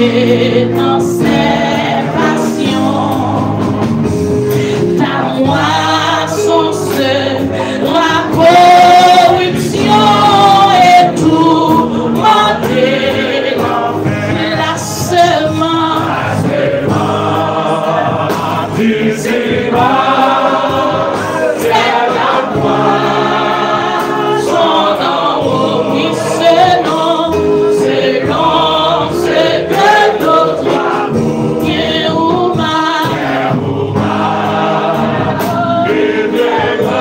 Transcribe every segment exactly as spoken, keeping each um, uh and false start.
Nan sèvasyon, ta mwason sera koripsyon e toumante. La semence. Selon, selon ce que notre amour, bien ou mal, bien ou mal,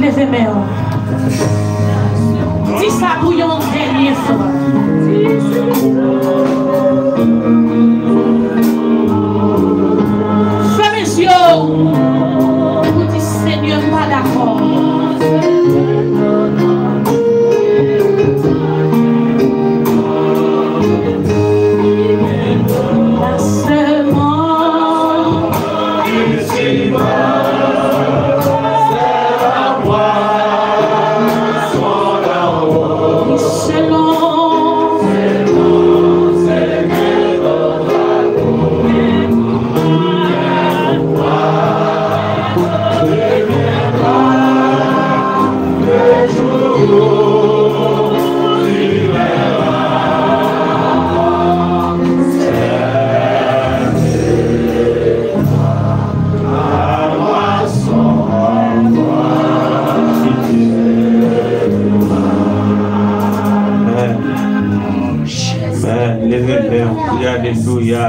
Leve men w. Di sa pou yon dènye fwa. Fèmen zye w pou di, Senyè, m pa dakò. La semence. Amen. Leve men w, kriye alelouya.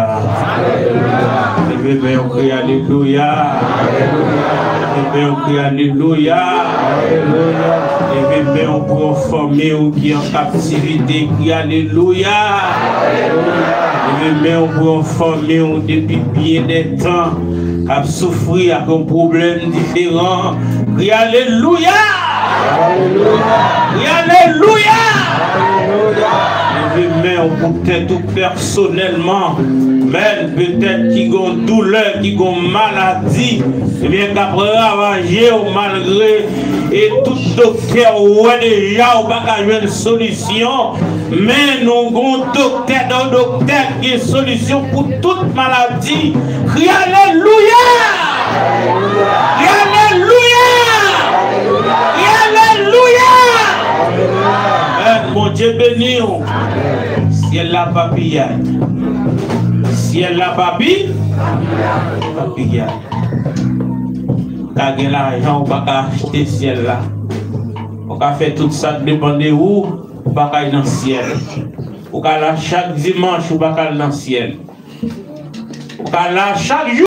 Leve men w, kriye alelouya. Leve men w, kriye alelouya. Leve men w pou yon fanmi w ki an kaptivite, kriye alelouya. Leve men w pou yon fanmi w depi byen dè tan k ap soufri ak yon pwoblèm diferan, kriye alelouya. Kriye alelouya. Leve men w pou tèt ou pèsonèlman. Men petèt ki gon doulè, ki gon maladi, ebyen, k ap ravaje w malgre e tout doktè w wè deja ou pa ka jwenn solisyon. Men nou gon doktè, yon doktè ki gen solisyon pou tout maladi. Kriye alelouya! Kriye alelouya! Kriye alelouya! Amen. Bondye beni w. Syèl la pa piyay. Syèl la pa pi, pa piyay. Ou ka gen lajan, ou pa ka achte syèl la. Ou ka fè tout sa k depann de ou, ou pa ka al nan syèl. Ou ka la chak dimanch, ou pa ka al nan syèl. Ou ka la chak jou.